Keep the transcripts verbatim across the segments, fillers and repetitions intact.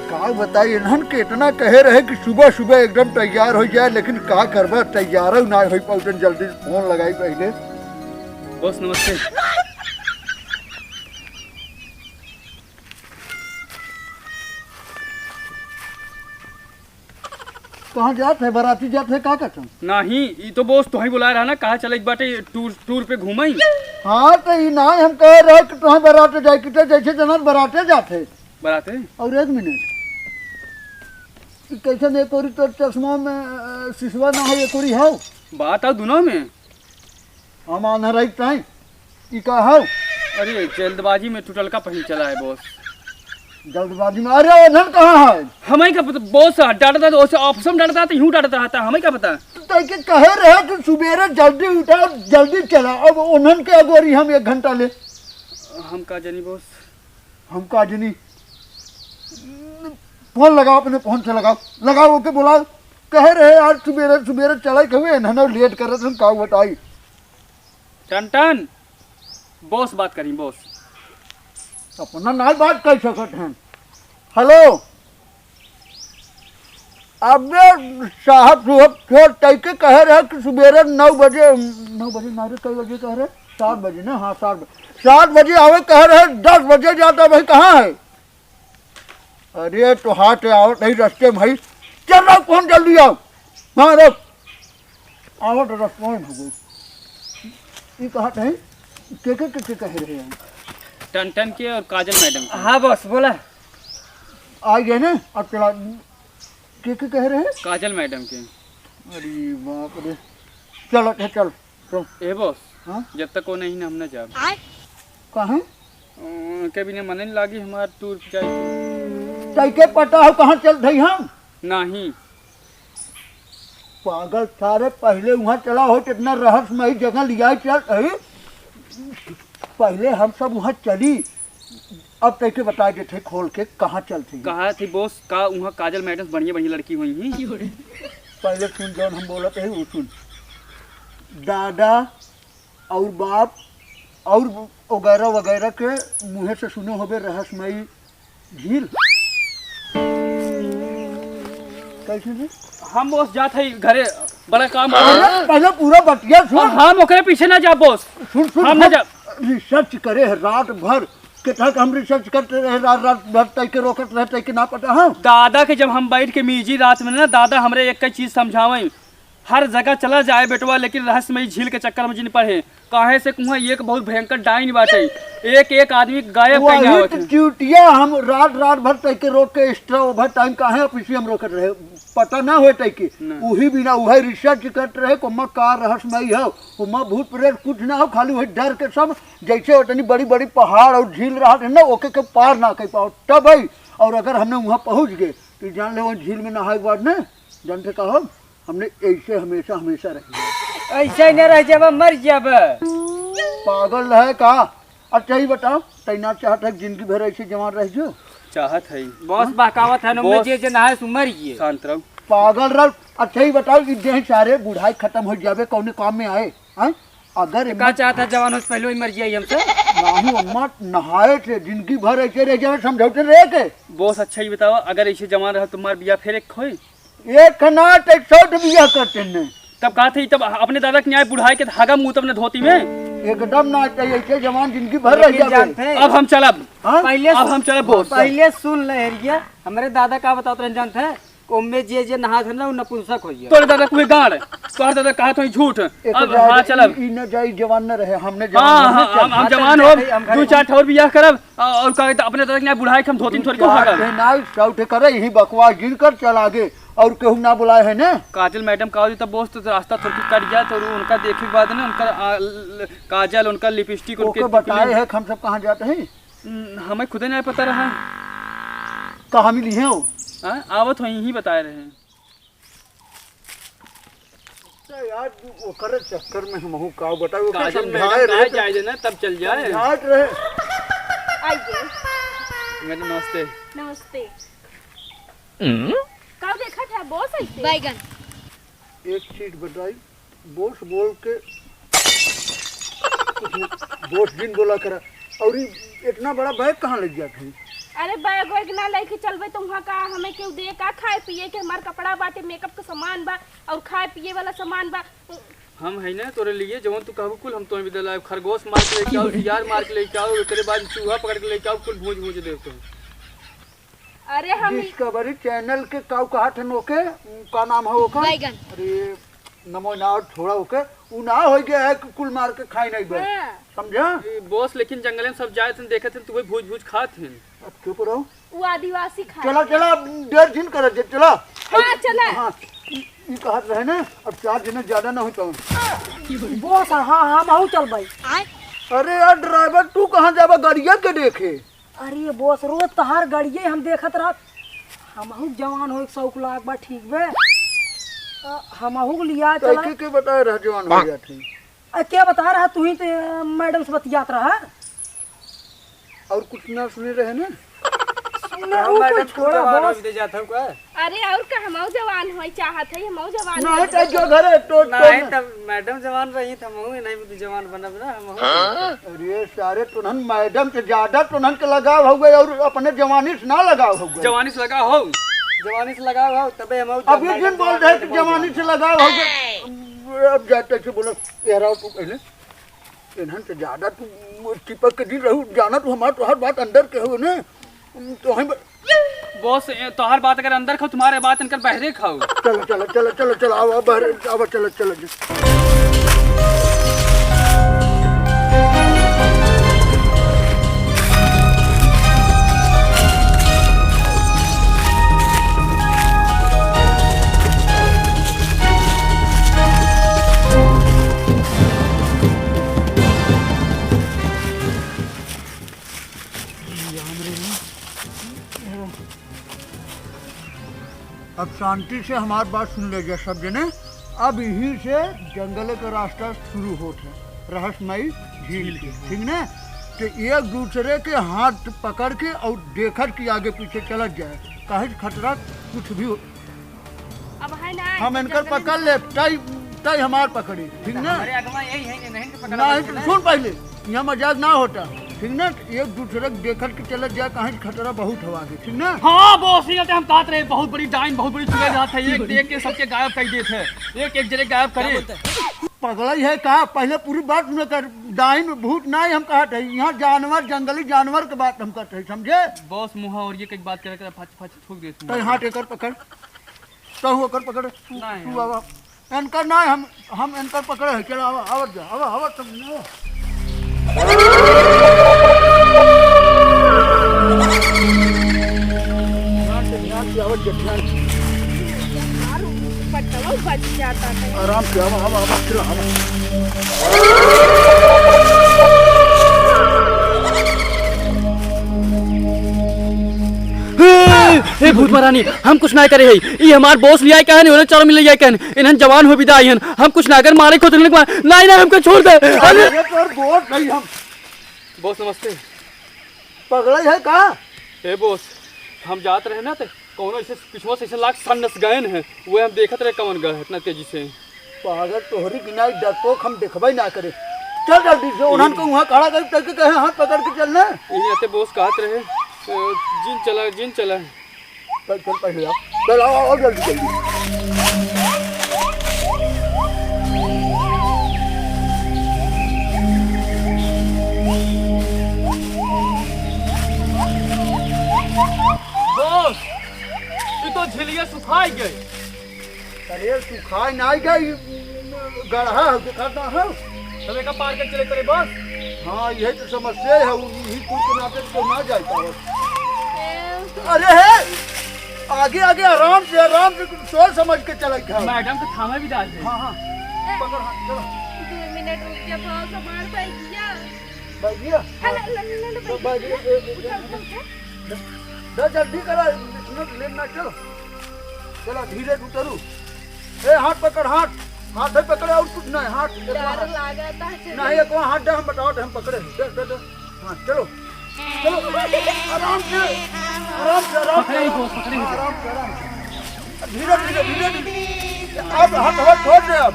का बताई, इन्हन के इतना कहे रहे कि सुबह सुबह एकदम तैयार होइ जाए, लेकिन का करबा, तैयार ना होइ पाउतन। जल्दी फोन लगाई पहिले। बॉस नमस्ते। कहाँ जात है? बराती जात है का कहत हम? नाही, ई तो बॉस तोही बुलाए रहा ना, कहा चले एक बाटे टूर, टूर पे घूमई। हाँ, तो ई ना हम कहे रहे कि तोहे बराते जाए कि, तो जैसे जनत बराते जात है। बराते? और एक मिनट, ई कैसन एक ओरी तोर चश्मा में, अ, सिसवा ना हो, एक ओरी हो? बात आओ दोनों में। हम आन्हर रही ताई, ई का हो? अरे, जल्दबाजी में टूटल का पहिन चला है, बॉस। जल्दबाजी में? अरे, ओनन कहाँ है? हमें का पता, बॉस, डांटता तो, ओसे ऑफिस में डांटता तो यूं डांटता रहता, हमें का पता? तो तैके कहे रहे कि सुबेरे जल्दी उठा, जल्दी चला, अब ओनन के अगोरी हम एक घंटा ले। हम का जानी, बॉस। हम का जानी? फोन लगाओ, अपने फोन से लगाओ, लगाओ, ओके बुलाओ। कहे रहे आज सुबेरे, सुबेरे चला के हुए, इन्हन लेट करत हम, का बताई। टन टन, बॉस बात करी, बॉस। अपना नाई बात कर सकत हैं। हेलो, अबे साहब, सुहब छोड़, तैके कहे रहे कि सुबेरे नौ बजे, नौ बजे ना रे, कई बजे कहे रहे? सात बजे ना, हाँ, सात बजे, सात बजे आवे कहे रहे, दस बजे जाता भाई, कहाँ है? अरे, तो हाथ आवत है रस्ते में भाई। चल रहा, कौन जल्दी आओ। हाँ, रख। आवत रस्ते में हो गई। ई कहत है, के, के, के, के कहे रहे हैं? टन टन के और काजल मैडम के। हाँ बॉस, बोला। आ गए ना, अब चला। के, के कहे रहे? काजल मैडम के। अरे बाप रे। चल, अच्छा, चल। तो ए बॉस, हाँ? जब तक वो नहीं ना, हम ना जाब। काहे? अ, के बिना मने नहीं लागी हमार टूर जाए। तैके पता हो कहाँ चल थई हम? नहीं। पागल सारे, पहले वहाँ चला हो, कितना रहस्यमयी जगह लिया चल थई। पहले हम सब वहाँ चली, अब तैके बता देते खोल के कहाँ चल थी। कहा थी बॉस, का वहाँ काजल मैडम से बढ़िया बढ़िया लड़की हुई ही? पहले सुन, जौन हम बोलत है वो सुन। दादा और बाप और वगैरह वगैरह के मुँहे से सुने होबे रहस्यमयी झील। कैसे जी? हम बॉस जात है घरे, बड़ा काम आ गया। अरे, पहले पूरा बतिया सुन। हम ओकरे पीछे ना जा बॉस। सुन, सुन, हम ना हम जा। रिसर्च करे है रात भर, कितना हम रिसर्च करते रहे रात, रात भर, तैके रोकत रहे, तैके ना पता है। दादा के जब हम बैठ के मीजी रात में ना, दादा हमरे एक चीज समझावे, हर जगह चला जाए बेटवा, लेकिन रहस्यमयी झील के चक्कर में जिन पड़े। काहे से कुआं एक बहुत भयंकर डाइन बाटे, एक एक आदमी गायब कइले आवत है। चूतिया हम रात रात भर तैके रोक के extra overtime काहे ऑफिस में हम रोकत रहे, पता ना होए तैके। ना। उही बिना उहे रिसर्च करत रहे, कोमा का रहस्यमयी हो, कोमा भूत प्रेत कुछ ना हो, खाली वही डर के सब जैसे उतनी बड़ी बड़ी पहाड़ और झील रहत है ना, ओके के पार ना कर पाओ तब भाई। और अगर हमने वहाँ पहुँच गए तो जान ले वहाँ झील में नहाए के बाद ना जानते का हो, हमने ऐसे हमेशा, हमेशा रही। ऐसे ही न रह जाबा, मर जाबा। पागल है का? अच्छा, ई बताओ, तैं ना चाहत है जिंदगी भर ऐसे जवान रह जो? चाहत है। बॉस बहकावत है, उम्र बॉस, जे, जे नहाए सु मर गए। शांत रहो। पागल रहो। अच्छा, ई बताओ, ई देह सारे बुढ़ाई खत्म हो जाबे, कौने काम में आए? हैं? अगर तो का चाहत है, जवान हो से पहले ही मर जाए हमसे? नाहू अम्मा, नहाए से जिंदगी भर ऐसे रह जाए, समझौते रहे के? बॉस, अच्छा, ई बताओ, अगर ऐसे जवान रहो, तुम्हार बिया फिर एक होई? एक ना, तो एक सौ ठे बियाह करते हैं। तब का थी, तब अपने दादा के न्याय बुढ़ाए के धागा मुँह तब ने धोती में। एकदम ना, तो ऐसे जवान जिंदगी भर रह लेकिन जाबे। जानते हैं, अब हम चलब। हाँ? पहले अब हम चलब बॉस। पहले सुन ले हरिया, हमरे दादा का बतावत रहन जानते हैं, ओमे जे जे नहात है ना, उ नपुंसक हो गया। तोरे दादा कोई गाड़, तोहर दादा कहा तो झूठ। एक अब जाए हाँ, चलब। ई, ई न जाई, जवान न रहे, हमने जवान हाँ, हमने हाँ, चल। हम, हम हाँ, जवान चल, हो, चल, हम घर दो चार ठौर बियाह करब, आ, और का कहता, अपने तरह के ना बुढ़ाई के हम धोती में थोड़ी को भागल। ना, शौक करे, यही बकवास गिन कर चल आगे, और केहू ना बुलाए है ना। काजल मैडम का होई तब बॉस, तो रास्ता थोड़ी कट जाए, तो उनका देखे के बाद ना, उनका, आ, ल-, काजल, उनका लिपस्टिक, उनके ओके बताए है, हम सब कहाँ जाते हैं? हम्म, हमें खुदे नहीं पता रहा। कहाँ मिली हैं वो? हाँ, आवत हो, यहीं बताए रहे। तो यार, ओकरे चक्कर में हमहू का बताई, ओकर काजल समझाए मैडम रहे कहाँ तो जाए देना, तब चल जाए। समझात रहे। आइए। मैडम, नमस्ते। नमस्ते। हम्म? का देखत है बॉस ऐसे? बैगन। एक चीज बताई, बॉस बोल के कुछ न-, बॉस जिन बोला करा। और ई इतना बड़ा बैग कहाँ लग जात है? अरे, बैग वैग ना लेके चलबे तो वहाँ का हमें केहू दे का? खाए पिए के हमार कपड़ा बाटे, मेकअप के सामान बा और खाए पिए वाला सामान बा। हम है ना तोरे लिए, जवन तू कहबू कुल हम तोहे भी दिलाएब। खरगोश मार के लेके आओ, सियार मार के लेके आओ, एकरे बाद चूहा पकड़ के लेके आओ, कुल भूज भूज देब तो। अरे हम Discovery Channel के काऊ कहत हन ओके, का नाम है ओकर? बैगन। अरे नमो ना, और थोड़ा ओके, उ ना हो गया है कि कुल मार के खाई नहीं बे। हाँ। समझा? ए, बॉस, लेकिन जंगल में सब जाए थे, देखे थे, तू वही भूज भूज खात हैं। अब चुप रहो। वो आदिवासी खा चला, चला, अब देर जिन कर दे, चला। हाँ, चला। हाँ, ई, ई कहत रहे ना, अब चार जने ज्यादा ना हो पावन। बॉस, हाँ, हम आहू चल भाई। अरे यार ड्राइवर, तू कहाँ जाबा गड़िया के देखे? अरे बॉस, रोज तहार गड़िये हम देखत रहत। हमहू जवान होए के शौक लाग बा, ठीक बे? अ, हमहू के लिया चला। कैके के बताए रहा जवान हो जात है? अ, क्या बता रहा, तू ही तो मैडम से बतियात रहा। और कुछ ना सुने रहे ना? सुने, हाँ, उ मैडम, कुछ तू छोड़ा जवान बॉस। हो जात हो का? अरे और का, हमहू जवान होए चाहत है, हमहू जवान नहीं होए। तो जो घरे तो, तो नहीं ना। तब मैडम जवान रही, त हमहू नहीं भी जवान बनब ना, हमहू। अरे सारे, तुनहन मैडम से ज्यादा तुनहन के लगाव हो गए और अपने जवानी से ना लगाव हो गए। जवानी से लगाव हो। जवानी से लगाव हो, तबे हमहू अभी मैडम दिन बोल जवान रहे मैडम कि जवानी से लगाव हो गए। अब जाते से बोलो, यार आओ तू पहले। इन्हन से ज्यादा तू चिपक के दिन रहू, जाना तू हमार, तोहार बात अंदर के हो ने, तो हम बॉस, ए, तोहार बात अगर अंदर खाओ, तुम्हारे बात इनकर बहरे खाओ। चलो, चलो, चलो, चलो, चलो, आओ, आओ, बहरे, आओ, चलो, चलो, चलो। अब शांति से हमार बात सुन ले जा सब जने। अब यहीं से जंगल का रास्ता शुरू होत है, रहस्यमयी झील के, ठीक ना? तो एक दूसरे के हाथ पकड़ के और देखत कि आगे पीछे चलत जाए, काहे खतरा कुछ भी हो। अब है ना, हम इनकर जंगल पकड़ ले, तई, तई हमार पकड़ी, ठीक ना? अरे अगवा यही है, नहीं तो पकड़ा नहीं, बच्चे तो ना। सुन पहले, यहाँ मजाक ना होता, ठीक ना? एक दूसरे के देखत के चलत जाए, कहीं खतरा बहुत हवा के, ठीक ना? हाँ बॉस, ये तो हम कहत रहे, बहुत बड़ी डाइन, बहुत बड़ी चुड़ैल जात है, एक देख के सबके गायब कर देत है, एक एक जने गायब करे। पगला ही है का? पहले पूरी बात सुनो कर, डाइन भूत ना हम कहत है, यहाँ जानवर, जंगली जानवर के बात हम कहत है, समझे? बॉस, मुँह और ये कई बात करे, करे फच फच थूक देत है। तई हाथ एकर पकड़। तहु ओकर पकड़, तू, नहीं, तू हम आवा। एनकर ना, हम, हम एनकर पकड़े है। चल, आवा, आवत जा, आवा, आवा, सब, आवा। ध्यान से, ध्यान से, आवत जा, ध्यान से। यार, पटवा बच जाता है। आराम से, आवा, आवा, आवा, चल, आवा। ए, ए, भूत महारानी, हम कुछ ना करे है। ई हमार बॉस लियाए कहन, ओने चारों मिल लियाए कहन। इन्हन जवान हो विदा आइहन। हम कुछ ना कर मारे खोद लेने के बाद। नहीं, नहीं, हमको छोड़ दे। अरे, अरे, तोर बॉस नहीं हम। बॉस, नमस्ते। पगला है का? ए, बॉस, हम जात रहे ना, तो कौनो ऐसे पिछुआ से ऐसे लाग सन्नस गए हैं। वो हम देखत रहे कौन गए इतना तेजी से। पागल तोहरी बिना ई डरपोक हम देखबे ना करे। चल जल्दी से, उन्हन को वहाँ खड़ा कर, करके कहे हाथ पकड़ के चल ना। यही आते बॉस कहत रहे, अ, जिन चला, जिन चला। चल, चल पहले आओ। चल आओ, आओ जल्दी, जल्दी। बॉस, ये तो झिलिया सुखाई गई। अरे, सुखाई नाई गई, गढ़ा है, देखा ना हो। तब एका पार कर चले करे बस। हाँ, यही तो समस्या है, उ-, इही कुल के नाते तो ना जाए पावत। अरे हे, आगे, आगे आराम से, आराम से, कुछ सोच समझ के चले के है। मैडम तो थामे भी डाल दे। हाँ, हाँ, पकड़, हाँ, चलो। दो मिनट रुक जा, थोड़ा सा मार पाई क्या? बैग लिया? हाँ, ले, ले, ले, ले, तो बैग बैग लिया, ए, ए, उठा, ए, उठा, उठा। ले, ले, जल्दी करा, इतना लेट ना चलो। चला, धीरे से उतरू। ए, हाथ पकड़, हाथ। हाथ है पकड़े और कुछ नहीं, हाथ, एक डर हाथ। लागता है। नहीं, एक हाथ दे, हम बताओ, हम पकड़े। दे, दे, दे। हाँ, चलो। चलो, आराम से, आराम से, आराम से, पकड़े ही आराम को, पकड़े ही हाँ, को। आराम से, आराम से। धीरे, धीरे, धीरे, धीरे। अब हाथ हवा छोड़ दे अब।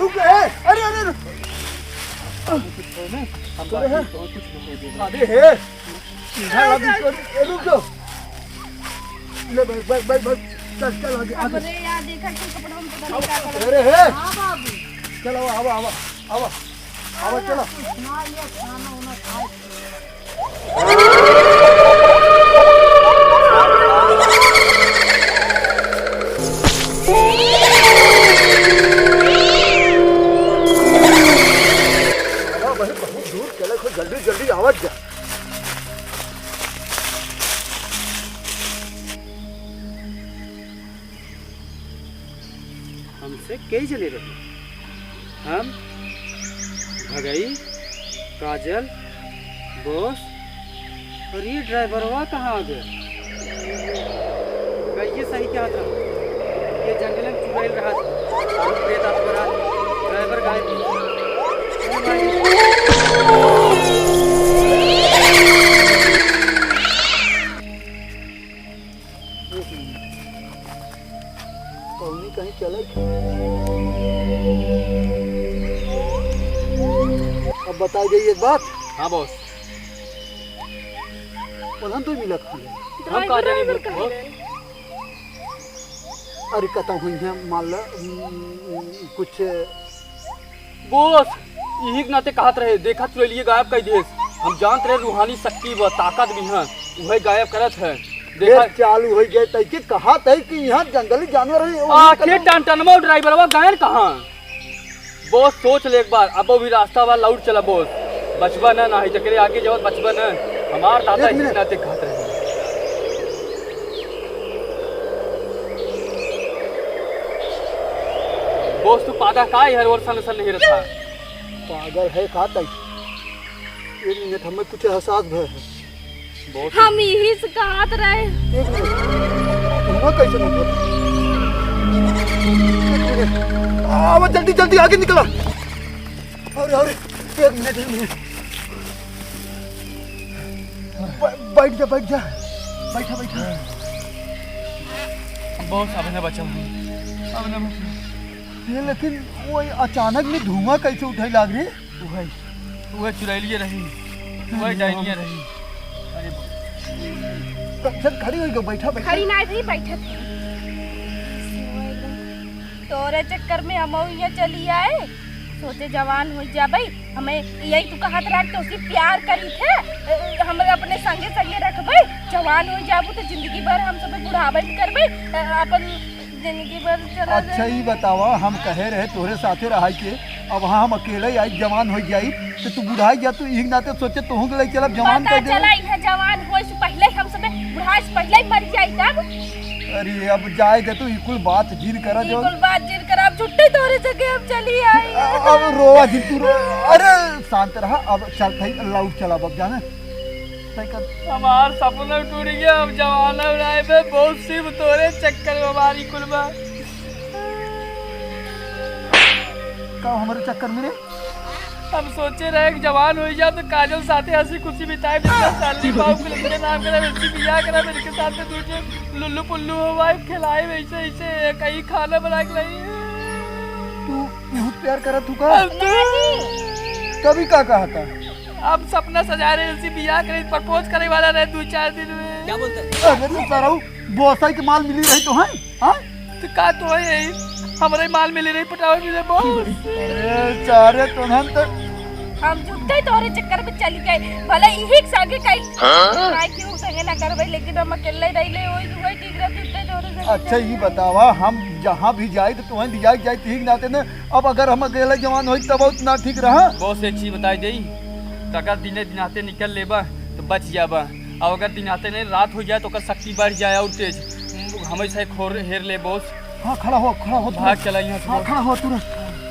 रुक, ए, अरे, अरे, अरे। अरे, हे। हाँ, अभी रुक, रुक जाओ। ले भाई, भाई, भाई, भाई, चल, चल, आगे, आगे। अरे यार, देखा कि कपड़ा में पता नहीं क्या कलर। अरे, हे। हाँ, बाबू। चल, आवा, आवा, आवा, आवा। आवा, चला। हाँ, ये खाना वाना खा। अरे भाई, बहुत दूर चले, तो जल्दी, जल्दी आवत जा। हमसे कई जने रहे। हम, भगई, काजल, बॉस, और ये ड्राइवरवा कहाँ आ गया? कहिए सही क्या था? ये जंगल में चुड़ैल रहा था, भूत प्रेत आत्मा रहा था, ड्राइवर गायब। अरे भाई। एक मिनट। कौनी कहीं चले थे? अब बताई जाई एक बात। हाँ बॉस। उन्हन तो मिलत हन। हम कहाँ जानी ड्राइवर बॉस? कहाँ गए? अरे कतौ हुई है, मान ला, उम, उम, कुछ बॉस, इही के नाते कहत रहे, देखा चुड़ैलिये गायब कइ देस। हम जानत रहे रूहानी शक्ति बा, ताकत भी है, उहे गायब करत है। देखा ये चालू होइ गए, तै के कहत है कि यहाँ जंगली जानवर है, वो आखिर कतौ टनटनवा ड्राइवरवा गए कहाँ? बॉस सोच ले एक बार, अब भी रास्ता बा, लौट चला बॉस, बचबा ना, नाही तकरे आगे जाओ बचबा ना। हमार दादा एक इही मिनट। नाते कहत रहे। बॉस, तू पागल का है, हर ओर सन सन नहीं रहता। पागल है का तई? एक मिनट, हमें कुछ एहसास भय है। बॉस। हम यही से कहत रहे। एक मिनट, हुआ कैसे नहीं पता? एक मिनट, आवा जल्दी, जल्दी आगे निकला। अरे, अरे, एक मिनट, एक मिनट। ब-, बैठ जा, बैठ जा। बैठा, बैठा। बॉस, अब ना बचा हूँ। अब ना बचा। ये लेकिन वो अचानक में धुआं कैसे उठाई लाग रही? वही, वही चुड़ैलिये रही, वही डाइनिया रही। अरे बाप। चल, खड़ी होई गो, बैठा, बैठा। खड़ी ना भाई, बैठत है। तोरे चक्कर में हम यहाँ चली आए, सोचे जवान हो जाबे, हमें यही तू कहत रहा कि उसी प्यार करी थे, अ, हम अपने संगे संगे रखबे, जवान हो जाबू तो जिंदगी भर हम सब बुढ़ाबे भी करबे, अ, अपन जिंदगी भर चला अच्छा, जाए। ई बतावा, हम कहे रहे तोरे साथे रहाई के, अब हाँ हम अकेले आई, जवान हो जाई, तो तू बुढ़ाई जा, तू इही नाते सोचे तोहू के ले चलब, जवान पता कर देबे। चला यहाँ जवान होए से पहले हम सब बुढ़ाए से पहले ही मर जाई तब। अरे अब जाए दे तू, ई कुल बात जिन करा ई जो। कुल बात जिन करा, अब छुट्टी तोरे जगह हम चली आई। अब रोवा जिन तू रो, अरे शांत रहा, अब चल थई लौट चला अब जाने। तय कर। हमार सपना टूट गया, अब जवान हो रहा है, मैं बहुत सिर्फ तोरे चक्कर में हमारी कुल बा। का हमारे चक्कर में रे? हम सोचे रहे कि जवान हो जाए तो काजल साथे हंसी खुशी बिताए, बिना साली बाबू के लड़के नाम करे, वैसे बियाह करे, इनके साथ में दूसरे लुल्लू पुल्लू हो भाई, खिलाए वैसे ऐसे कहीं खाना बना के लाई। तू बहुत प्यार करत तू का? अब तू नहीं। कभी का कहा था? हम सपना सजा रहे, उसी बियाह करे, प्रपोज करे वाला रहे दो चार दिन में। क्या बोलता है? अरे तो सरऊ, बोसाई के माल मिली रही तो है, हाँ? तो का तो है यही? हमरे माल मिली रही, पटावे मिले बहुत। अरे चारे तो हम तो हम झूठे तोरे चक्कर में चली गए, भले यही संगे कहीं हाँ? ट्राई क्यों संगे ना करबे, लेकिन हम अकेले रह ले, वही, वही ठीक रह, झूठे तोरे संगे अच्छा, चली ये गए। बतावा, हम जहाँ भी जाए तो तुम्हें लिया जाए, ठीक नाते ना। अब अगर हम अकेले जवान होई तब उतना ठीक रहा। बॉस, एक चीज बताई देई, तो अगर दिने दिनाते निकल लेबा तो बच जाबा, और अगर दिनाते नहीं रात हो जाए तो ओकर शक्ति बढ़ जाए और तेज। हमेशा एक होर हेर ले बॉस। हाँ, खड़ा हो, खड़ा हो, भाग तुरंत। चला यहाँ से हाँ, बॉस। खड़ा हो तुरंत।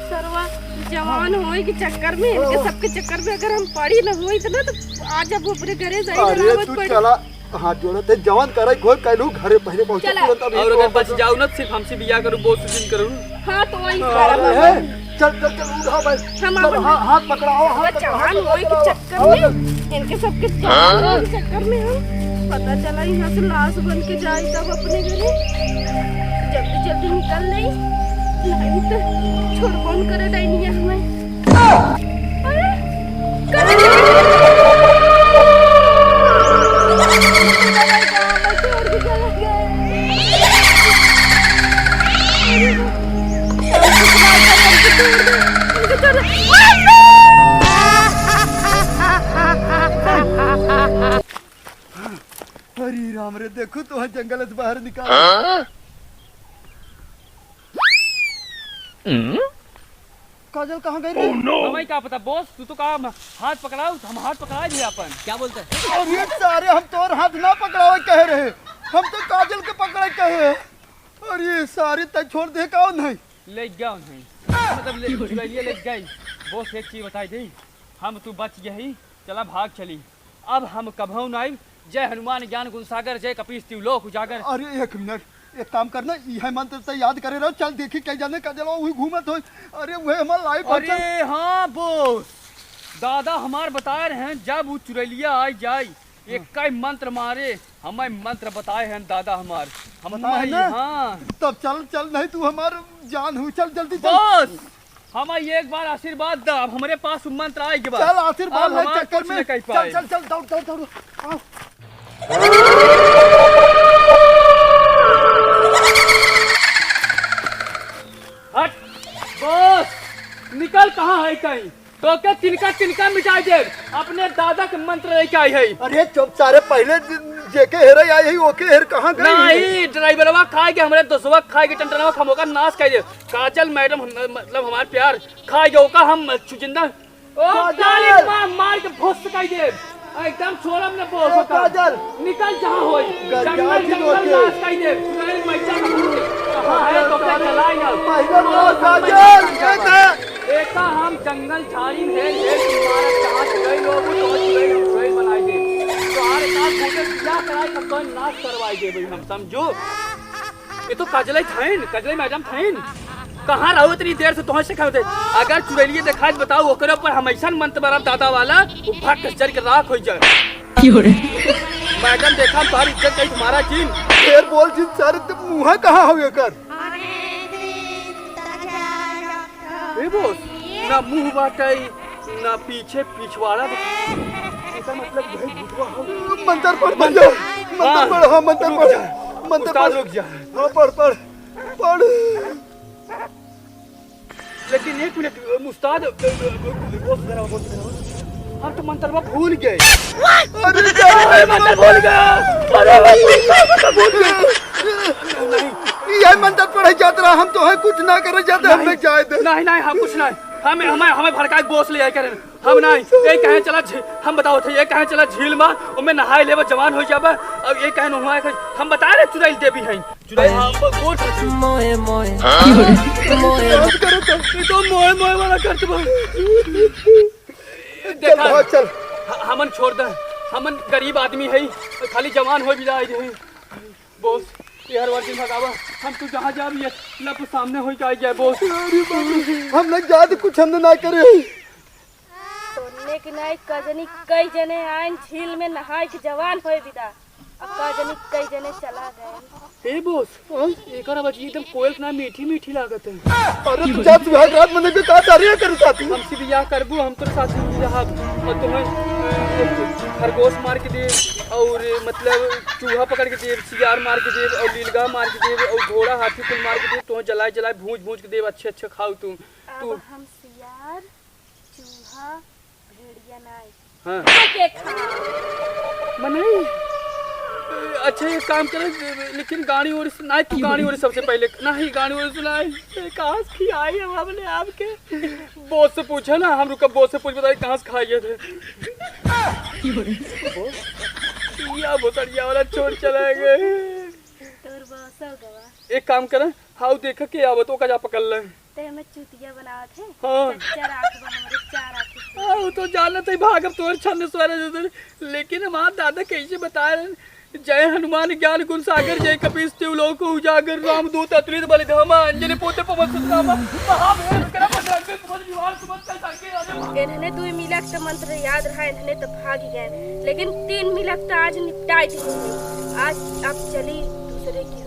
सरवा जवान होए के चक्कर में, इनके सबके चक्कर में अगर हम पड़ी न होई तो ना, तो आज अब अपने घरे जाए अरे, जनावत तू पड़ी। चला। हाथ जोड़त है, जवान करे घोर कैलू घरे पहले पहुंचा चला। तुरंत अभी और अगर बच जाऊ ना, सिर्फ हमसे बियाह करू, बहुत सुजिन करू। हाँ, तो वही अरे, करब है। हम। चल, चल, चल, उठा भाई। हम चल, अपन हाथ, हाथ पकड़ाओ, हाथ पकड़ाओ, जवान हाथ होए के पकड़ाओ। चक्कर में, इनके सबके जवान होए के चक्कर में हम पता चला यहाँ से लाश बन के जाए तब अपने घरे। जल्दी, जल्दी निकल ले, नहीं तो छोड़ कौन करे डाइनिया हमें। अरे, कहाँ? अरे राम रे, देखो तो है जंगल से बाहर निकाल। हाँ? काजल कहाँ गई रे? Oh no! हमें का पता बॉस, तू तो कहा हम हाथ पकड़ाओ, हम हाथ पकड़ा दिए अपन। क्या बोलते हैं? अरे सारे, हम तोर हाथ ना पकड़ावे कहे रहे, हम तो काजल के पकड़े कहे। अरे सारे, तय छोड़ दे का नहीं? ले गया नहीं, मतलब ले, चुड़ैलिया ले गई। बॉस एक चीज बताई दे, हम तू बच गई, चला भाग चली। अब हम कभऊ ना आइब। जय हनुमान ज्ञान गुण सागर, जय कपीस तिहु लोक उजागर। अरे एक मिनट, एक काम करना, इहे मंत्र तो याद करे रहो, चल देखी कई जाने का जलवा वही घूमत होई। अरे वह हमार लाइफ अरे हाँ बॉस, दादा हमार बताए रहे हैं, जब वो चुरैलिया आई जाई, एक कई मंत्र मारे, हमें मंत्र बताए हैं दादा हमार। हम बताए नहीं, ना? हाँ। तब चल, चल नहीं तू हमार जान हुई, चल जल्दी चल। बॉस, हमें एक बार आशीर्वाद दा, अब हमरे पास उ मंत्र आए के बाद चल, आशीर्वाद अब ले हमार चक्कर कुछ में। न कह चल, पाए। चल, चल, दौड़, दौड़, दौड़। आओ। हट, बॉस, निकल, कहाँ है कहीं? तोके तिनका तिनका मिटाई देब। अपने दादा के मंत्र लेके आई है। अरे चुप सारे, पहिले जे-, जेके हेरे आई है, ओके हेर कहाँ गई? नहीं, ड्राइवरवा खाए के, हमरे दोस्तवा खाए के, टनटनवा, हम ओकर नाश कर देब। काजल मैडम, हम, मतलब हमार प्यार, खाए के ओका हम छुजिंदा। ओ काजल! काली माँ, मार के भोस कर देब। एकदम छोड़ब न बोल ओ सका। काजल! निकल जहाँ होई। गलियार जंगल, की जंगल ओके। नाश कर देब। चुड़ैल मैचा में घूम। कहाँ है तो के जलाई ना। पहिले ओ बोल काजल, ये कहे। एका हम जंगल झाड़ी में, ये तुम्हारा चाहत गई लोग, तो चुड़ैल, चुड़ैल बनाई देब। तो हमारे साथ बोले बियाह कराई, तब तो नाश करवाई देब हम, समझो। ये तो काजलाई थाइन, काजलाई मैडम थाइन। कहाँ रहो इतनी देर से, तोहसे खाते? अगर चुड़ैलिए देखाई बताओ, ओकरे ऊपर हम ऐसा मंत्र मारब दादा वाला, वो भक से जर के राख हो जाए। क्यों रे? मैडम देखा, हम तोहार इज्जत कही तुम्हारा जिन। ढेर बोल जिन सारे, ते मुँह कहाँ हो एकर? ए बॉस, ना मुँह बाटे, ना पीछे पिछवाड़ा बा। एकर मतलब भाई भूतवा हो। मंत्र पढ़ भैया, मंत्र हाँ, पढ़, हाँ, मंत्र रुक पढ़, जा। मंत्र उस्ताद पढ़। रुक जा। हाँ, पढ़, पढ़, पढ़। लेकिन एक मिनट, उस्ताद, बॉस, जरा, बॉस, जरा। हम तो मंत्रवा भूल गए। अरे, अरे, मंत्र भूल गया। अरे, मंत्र भूल गया। नहीं। यह मंत्र पढ़े जात रहा, हम तो है कुछ ना करे जाते, हम नहीं। नहीं जाए दे। नहीं, नहीं, हम कुछ नहीं। हमें, हमें, हमें भड़काए बॉस ले आए करें। हम नहीं, ये कहे चला झी-, हम बताओ थे, ये कहे चला झील में, ओमे नहाए लेबा, जवान हो जाबा। अब ये कहे नहाए के, हम बता रहे चुड़ैल देवी हैं। चुड़ैल, हाँ, ब-, बोल रहे थे। मोए, मोए। हाँ? मोए। बंद करो तो। ये तो मोए, मोए वाला करत बा। देखा, चल, भाग, चल। ह-, हमन छोड़ दे, हमन गरीब आदमी है, खाली जवान हो भी जाए रहे। बॉस, ये हर बार दिन भगावा, हम तू जहाँ जा भी है, लप सामने हो जाए जाए बॉस। अरे बाप रे, हम लोग जात कुछ हमने ना करे। तोन्ने की नाई कजनी कई जने आइन झील में नहाए के जवान होए बिदा। अब कजनी कई जने चला गए। ए बॉस, हाँ? एकर आवाज एकदम कोयल के ना मीठी मीठी लागत है। अरे तू जा सुहाग रात मनाबे का तारे कर साथी? हमसे बियाह करबू, हम तोरे साथ जिंदगी रहब। और तुम्हें, अ, खरगोश मार के देब, और मतलब चूहा पकड़ के देब, सियार मार के देब, और लीलगाय मार के देब, और घोड़ा हाथी कुल मार के देब, तुम्हें जलाए जलाए भूंज भूंज के देब, अच्छे अच्छे खाओ तुम। अब तू हम सियार, चूहा, भेड़िया नाई। हाँ। ओके, खा। मनई, अच्छा, एक काम करे, लेकिन गाड़ी ओड़ी सुनाए, तू गाड़ी ओड़ी सबसे पहले, नहीं, गाड़ी ओड़ी सुनाए। ए, कहाँ से खियाई हम अपने आप के? बॉस से पूछा ना, हम रुका, बॉस से पूछ, बताई, कहाँ से खाई थे? बॉस, या भोसड़िया वाला छोड़ चला गए। तोर बॉस हो गवा। एक काम करे, हाउ देख के आवत, ओका जा पकड़ ले। ते हमें चूतिया बनावत है? हाँ। चार आँख बा हमरे, चार आँख के। हाँ, वो तो जानत है, भागब तोर छंद स्वर है, लेकिन हमार दादा कैसे बता रहे हैं, जय हनुमान ज्ञान गुण सागर, जय कपीस तिहु लोक उजागर, रामदूत अतुलित बल धामा, अंजनी पुत्र पवन सुत नामा, महावीर विक्रम बजरंगी सुमन विमान सुमन कल संगी राजे। इन्हने दुई मिला के तो मंत्र याद रहा, इन्हने तो भाग ही गए, लेकिन तीन मिला के तो आज निपटाई दी। आज अब चली दूसरे की